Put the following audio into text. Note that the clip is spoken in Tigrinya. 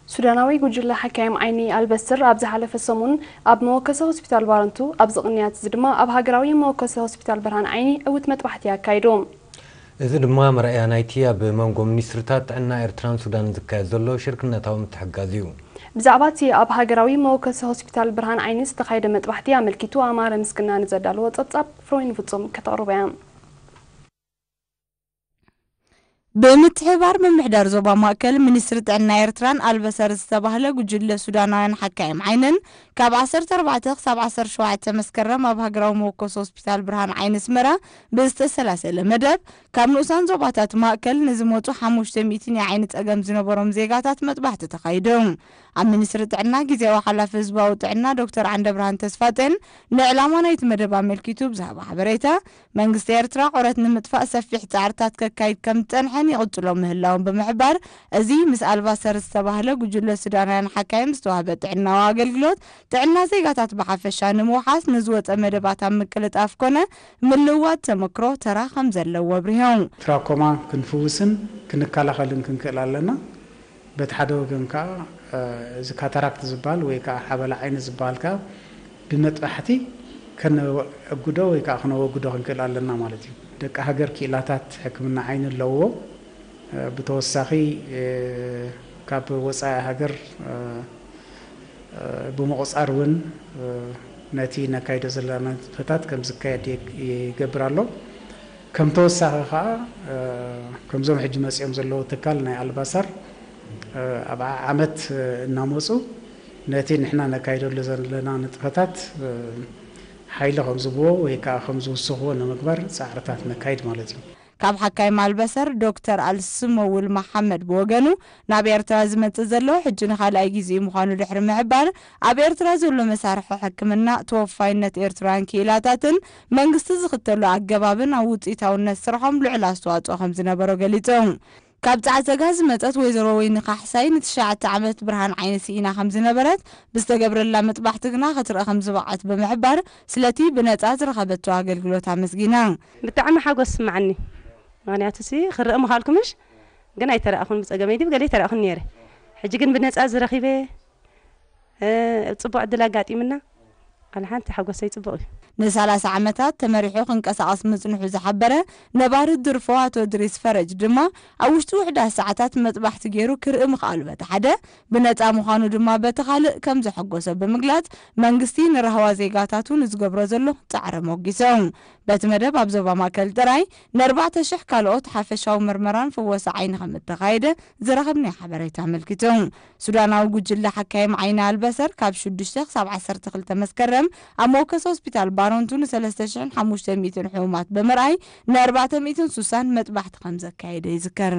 ሱዳናዊ ጉጅለ ሓካይም ዓይኒ ኣልበስር ኣብ ዝሓለፈ ሰሙን ኣብ መወከሲ ሆስፒታል ባረንቱ፣ ኣብዚ ቅንያት እዚ ድማ ኣብ ሃገራዊ መወከሲ ሆስፒታል ብርሃን ዓይኒ ዕውት መጥባሕቲ ኣካይዱ። እዚ ድማ መርኣያ ናይቲ ኣብ መንጎ ሚኒስትርታት ጥዕና ኤርትራን ሱዳንን ዝካየድ ዘሎ ሽርክነታዊ ምትሕግጋዝ እዩ። ብዛዕባ እቲ ኣብ ሃገራዊ መወከሲ ሆስፒታል ብርሃን ዓይኒ ዝተኻየደ መጥባሕቲ ኣመልኪቱ ኣማረ ምስግና ንዘዳለዎ ጸብጻብ ፍሮይን ፍጹም ከተቕርቦ እያ። ብምትሕብባር ምምሕዳር ዞባ ማእከል፣ ሚኒስትሪ ጥዕና ኤርትራን ኣልበሰር ዝተባህለ ጉጅለ ሱዳናውያን ሓካይም ዓይንን፣ ካብ ዓሰርተ ኣርባዕተ ክሳብ ዓሰርተ ሸውዓተ መስከረም ኣብ ሃገራዊ መወከሲ ሆስፒታል ብርሃን ዓይኒ ኣስመራ ብዝተሰላሰለ መደብ፣ ካብ ንኡሳን ዞባታት ማእከል ንዝመጹ ሓሙሽተ ሚእቲ ናይ ዓይኒ ጸገም ዝነበሮም ዜጋታት መጥባሕቲ ተኻይዱ። ኣብ ሚኒስትሪ ጥዕና ግዜያዊ ሓላፊ ህዝባዊ ጥዕና ዶክተር ዓንደብርሃን ተስፋጤን ንዕላማ ናይቲ መደብ ኣመልኪቱ ብዝሃቦ ሓበሬታ፣ መንግስቲ ኤርትራ ቁረት ንምጥፋእ ሰፊሕ ጻዕርታት ከካይድ ከም ዝጸንሐን ይቕጽሎ ምህላውን ብምሕባር፣ እዚ ምስ ኣልባሰር ዝተባህለ ጉጅለ ሱዳናውያን ሓካይም ዝተዋህበ ጥዕናዊ ኣገልግሎት፣ ጥዕና ዜጋታት ብሓፈሻ ንምውሓስ ንዝወጸ መደባት ኣብ ምቅልጣፍ ኮነ ምልውዋጥ ተመክሮ ተራ ከም ዘለዎ ኣብሪሆም። ትራኮማ ክንፍውስን ክንከላኸልን ክንክእል ኣለና። በቲ ሓደ ወገን ከኣ፣ እ፣ እዚ ካታራክት ዝበሃል ወይ ከኣ ሓበላ ዓይኒ ዝበሃል ከኣ ብመጥባሕቲ ከነግዶ ወይ ከኣ ክነወግዶ ክንክእል ኣለና ማለት እዩ። ደቂ ሃገር ክኢላታት ሕክምና ዓይኒ ኣለዎ። እ፣ ብተወሳኺ፣ እ፣ ካብ ወጻኢ ሃገር፣ እ፣ እ፣ ብምቑጻር እውን፣ እ፣ ነቲ ነካይዶ ዘለና ንጥፈታት ከም ዝካየድ ይግ-፣ ይገብር ኣሎ። ከም ተወሳኺ ከኣ፣ እ፣ ከምዞም ሕጂ መጺኦም ዘለዉ ትካል ናይ ኣልባሳር፣ እ፣ ኣብ ዓ-፣ ዓመት፣ እ፣ እናመጹ ነቲ ንሕና ነካይደሉ ዘለና ንጥፈታት፣ እ፣ ሓይሊ ከም ዝህብዎ ወይ ከኣ ከም ዝውስኽዎ ንምግባር ጻዕርታት ነካይድ ማለት እዩ። ካብ ሓካይም ኣልበሰር ዶክተር ኣልስሞውል መሓመድ ብወገኑ፣ ናብ ኤርትራ ዝመጽእ ዘሎ ሕጂ ንኻልኣይ ግዜኡ ምዃኑ ድሕሪ ምሕባር፣ ኣብ ኤርትራ ዘሎ መሳርሒ ሕክምና፣ ተወፋይነት ኤርትራውያን ክኢላታትን መንግስቲ ዝኽተሎ ኣገባብን ኣብ ውጽኢታውነት ስርሖም ልዑል ኣስተዋጽኦ ከም ዝነበሮ ገሊጹ። ካብ ጻዕጸጋ ዝመጸት ወይዘሮ ወይኒ ካሕሳይ ንትሽዓተ ዓመት ብርሃን ዓይኒ ስኢና ከም ዝነበረት፣ ብዝተገብረላ መጥባሕቲ ግና ክትርኢ ከም ዝበቕዐት ብምሕባር፣ ስለቲ ብነጻ ዝረኸበቶ ኣገልግሎት ኣመስጊና። ብጣዕሚ ሓጎስ ይስምዓኒ። ምኽንያቱ ሲ ክረእ ምኻልኩ ምሽ ግን ኣይተረእኹን፣ ብጸገመይ ድዩ ገለ ኣይተረእኹን ነይረ። ሕጂ ግን ብነጻ ዝረኺበ፣ እ፣ ጽቡቕ ዕድል ኣጋጢምና። ኣለ ሓንቲ ሓጎሰይ ጽቡቕ እዩ። ንሰላሳ ዓመታት ተመሪሑ ክንቀሳቐስ ምጽንሑ ዝሓበረ ነባሪ ድርፎ ኣቶ ድሪስ ፈረጅ ድማ፣ ኣብ ውሽጢ ውሕዳት ሰዓታት መጥባሕቲ ገይሩ ክርኢ ምኽኣሉ በቲ ሓደ፣ ብነጻ ምዃኑ ድማ በቲ ካልእ ከም ዘሐጎሶ ብምግላጽ፣ መንግስቲ ንራህዋ ዜጋታቱ ንዝገብሮ ዘሎ ጻዕሪ ሞጊሶም። በቲ መደብ ኣብ ዞባ ማእከል ጥራይ ንኣርባዕተ ሽሕ ካልኦት ሓፈሻዊ መርመራን ፍወሳ ዓይኒ ከም እተኻየደ ዝረኸብናዮ ሓበሬታ ኣመልኪቱ። ሱዳናዊ ጉጅለ ሓካይም ዓይኒ ኣልበሰር ካብ ሽዱሽተ ክሳብ ዓሰርተ ክልተ መስከረም ኣብ መወከሲ ሆስፒታል ባሮንቱ ንሰለስተ ሽሕን ሓሙሽተ ሚእትን ሕሙማት ብምርኣይ ንኣርባዕተ ሚእትን ሱሳን መጥባሕቲ ከም ዘካየደ ይዝከር።